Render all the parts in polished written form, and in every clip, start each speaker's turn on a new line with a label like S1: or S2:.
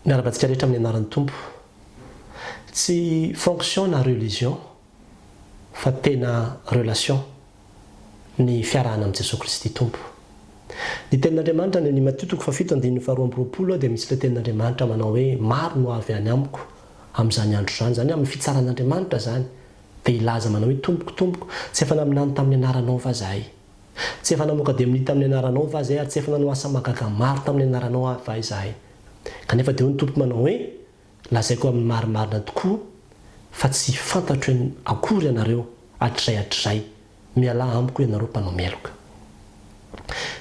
S1: Miarahaba antsika rehetra amin'ny anaran'ny Tompo. Tsy fonction na religion fa tena relation ny fiarahana amin'i Jesoa Kristy Tompo. Ny tenin'Andriamanitra any amin'ny Matio toko fahafito andininy faharoa amby roapolo dia misy ilay tenin'Andriamanitra manao hoe maro no avy any amiko amin'izany andro izany, izany hoe amin'ny fitsaran'Andriamanitra izany, dia hilaza manao hoe Tompoko, Tompoko, tsy efa naminany tamin'ny anaranao va izahay? Tsy efa namoaka demonia tamin'ny anaranao va izahay ary tsy efa nanao asa mahagaga maro tamin'ny anaranao va izahay? Kanefa dia hoy ny Tompo manao hoe, Lazaiko amin'ny marimarina tokoa fa tsy fantatro akory ianareo hatrizay hatrizay, mialà amiko ianareo mpanao meloka.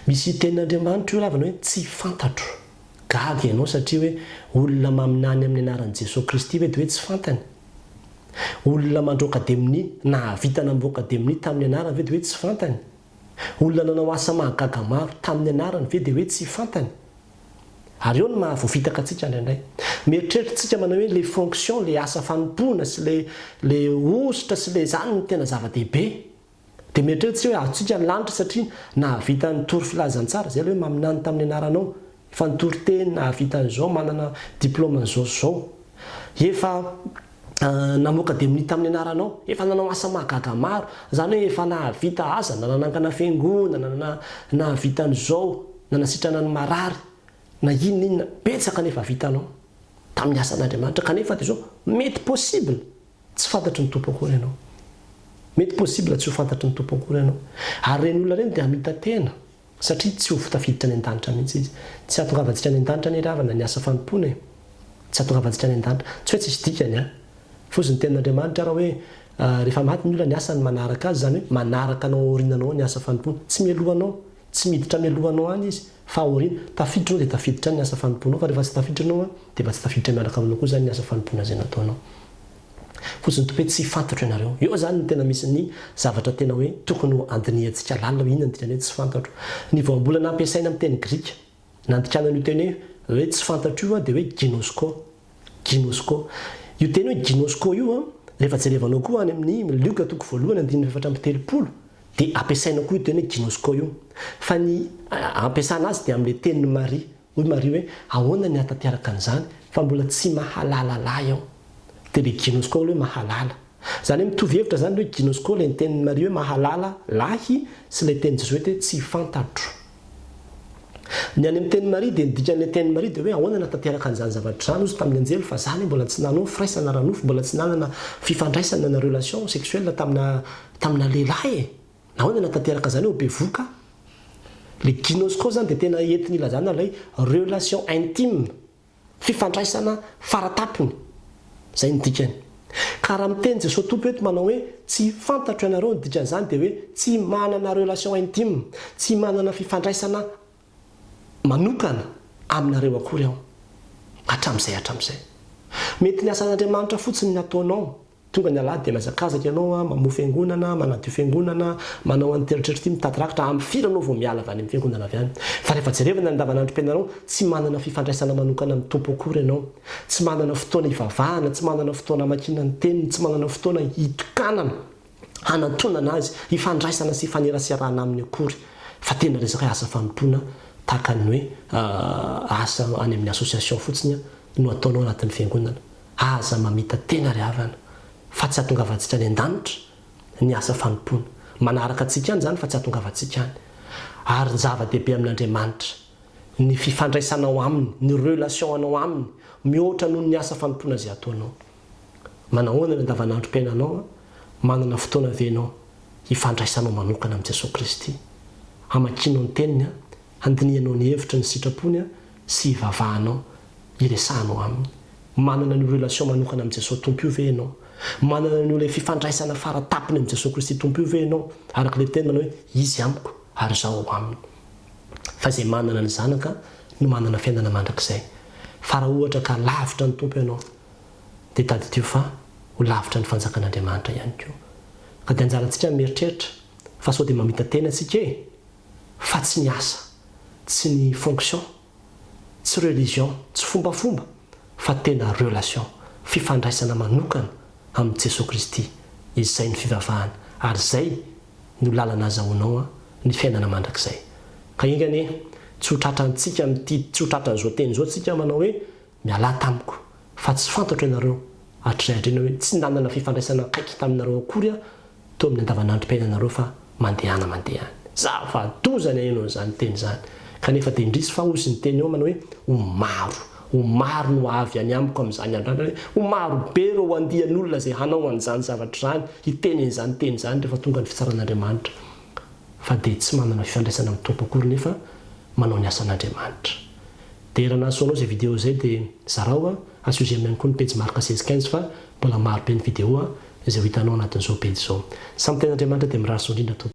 S1: Misy tenin'Andriamanitra io ravina hoe tsy fantatro. Gaga ianao satria hoe olona maminany amin'ny anaran'i Jesoa Kristy ve dia hoe tsy fantany? Olona mandroaka demonia, nahavita namboaka demonia tamin'ny anarany ve dia hoe tsy fantany? Olona nanao asa mahagaga maro tamin'ny anarany ve dia hoe tsy fantany? Ary eo no maha voafitaka antsika indraindray. Mieritreritra tsika manao hoe le fonction, le asa fanompoana sy le le hosotra sy le izany no tena zava-dehibe. Dia mieritreritra tsika hoe azontsika ny lanitra satria nahavita nitory filazantsara, izay ilay hoe maminany tamin'ny anaranao, efa nitory teny, nahavita an'izao, manana diplôme an'izao sy izao. Efa namoaka demonia tamin'ny anaranao, efa nanao asa mahagaga maro, izany hoe efa nahavita asa, na nanangana fiangonana, na nahavita an'izao, nanasitrana ny marary, na inona inona, betsaka ny efa vitanao tamin'ny asan'Andriamanitra, kanefa dia izao, mety possible tsy fantatry ny Tompo akory ianao. Mety possible tsy ho fantatry ny Tompo akory ianao. Ary ireny olona ireny dia hamita-tena. Satria tsy ho tafiditra any an-danitra mihitsy izy. Tsy hahatongavantsika any an-danitra anie ry havana ny asa fanompoana e! Tsy hahatongavantsika any an-danitra. Tsy hoe tsisy dikany an! Fozy ny tenin'Andriamanitra ary hoe rehefa maty ny olona ny asany manaraka azy, izany hoe manaraka anao aoriananao ao ny asa fanompoana. Tsy mialoha anao, tsy miditra mialoha anao any izy fa aoriana. Tafiditra ianao dia tafiditra any ny asa fanompoanao fa rehefa tsy tafiditra ianao an, dia efa tsy tafiditra miaraka aminao koa izany ny asa fanompoana izay nataonao. Fotsiny Tompo hoe tsy fantatro ianareo. Eo izany no tena misy ny zavatra tena hoe tokony ho andinihantsika lalina hoe inona ny dikany hoe tsy fantatro. Ny voambolana ampiasaina amin'ny teny grika nandikana an'io teny hoe hoe tsy fantatro io dia hoe ginosko. Ginosko. Io teny hoe ginosko io rehefa jerevanao koa any amin'ny Lioka toko voalohany andininy 34 dia ampiasaina koa io teny hoe ginosko io. Fa ny ampiasana azy dia amin'ilay tenin'i Maria. Hoy Maria hoe, Ahoana ny hahatanteraka an'izany fa mbola tsy mahalala lahy aho? Dia ilay ginosko aloha hoe mahalala. Izany hoe mitovy hevitra izany ilay hoe ginosko ilay nitenin'i Maria hoe mahalala lahy sy ilay tenin'i Jesoa hoe tsy fantatro. Ny any amin'ny tenin'i Maria dia ny dikan'ilay tenin'i Maria dia hoe ahoana ny hahatanteraka an'izany zavatra izany hozy tamin'ny anjely fa za anie mbola tsy nanao firaisana ara-nofo, mbola tsy nanana fifandraisana na relation sexuelle tamina tamina lehilahy e! Nahoana natanteraka izany hoe bevoka? Le ginosko zany dia tena entiny ilazana ilay relation intime, fifandraisana faratapony. Izay no dikany. Ka raha miteny Jesoa Tompo eto manao hoe tsy fantatro ianareo ny dikan'izany dia hoe tsy manana relation intime, tsy manana fifandraisana manokana aminareo akory aho hatramin'izay hatramin'izay. Mety ny asan'Andriamanitra fotsiny ny ataonao Tonga ny alahady dia mihazakazaka ianao an, mamoha fiangonana, manadio fiangonana, manao an'ity eritreritra ity, mitady rakitra, amin'ny firy ianao vao miala avy any amin'ny fiangonana avy any. Fa rehefa jerevana ny andavanandrom-piainanao, tsy manana fifandraisana manokana amin'ny Tompo akory ianao. Tsy manana fotoana hivavahana, tsy manana fotoana hamakiana ny Teniny, tsy manana fotoana hitokanana, hanantonana Azy, hifandraisana sy hifaneraserana Aminy akory. Fa tena resaka hoe asa fanompoana tahaka ny hoe asa any amin'ny association fotsiny no ataonao anatin'ny fiangonana. Aza mamita tena ry havana fa tsy hatongavantsika any an-danitra ny asa fanompoana. Manaraka antsika any izany fa tsy hatongavantsika any. Ary ny zava-dehibe amin'Andriamanitra, ny fifandraisanao Aminy, ny relation anao Aminy, mihoatra noho ny asa fanompoana izay ataonao. Manahoana ny andavanandrom-piainanao? Manana fotoana ve ianao hifandraisanao manokana amin'i Jesoa Kristy? Hamakianao ny Teniny, handinihanao ny hevitry ny sitrapony sy hivavahanao hiresahanao aminy. Manana an'io relation manokana amin'i Jesoa Tompo io ve ianao? Manana an'io ilay fifandraisana fara tampony amin'i Jesoa Kristy Tompo io ve ianao? Araka ilay teny manao hoe Izy amiko ary izaho ao aminy. Fa izay manana ny Zanaka no manana fiainana mandrakizay. Fa raha ohatra ka lavitra ny Tompo ianao dia tadidio fa ho lavitra ny fanjakan'Andriamanitra ihany koa. Ka dia anjarantsika ny mieritreritra fa sao dia mamita-tena isika e! Fa tsy ny asa, tsy ny fonction. Tsy religion, tsy fombafomba fa tena relation, fifandraisana manokana amin'i Jesoa Kristy, izay no fivavahana ary izay no lalana azahoanao ny fiainana mandrakizay. Ka enga anie tsy ho tratrantsika amin'ity, tsy ho tratran'izao teny izao tsika manao hoe. Mialà tamiko, fa tsy fantatro ianareo hatrizay andriana hoe tsy nanana fifandraisana akaiky taminareo akory aho teo amin'ny andavanandrom-piainanareo fa mandehana mandeha any. Zava-doza ny haheno an'izany teny izany. Kanefa dia indrisy fa hozy ny teny eo manao hoe ho maro, ho maro no avy any amiko amin'izany andro izany, hoe ho maro be ireo andian'olona izay hanao an'izany zavatra izany, hiteny an'izany teny izany rehefa tonga ny fitsaran'Andriamanitra. Fa dia tsy manana fifandraisana amin'ny Tompo akory nefa manao ny asan'Andriamanitra. Dia raha nahasoa anao izay vidéo izay dia zarao a, asio j'aime ihany koa ny pejy Marc 16 15 fa mbola maro be ny vidéo izay ho hitanao anatin'izao pejy izao. Samy tenin'Andriamanitra dia mirary soa indrindra tompoko.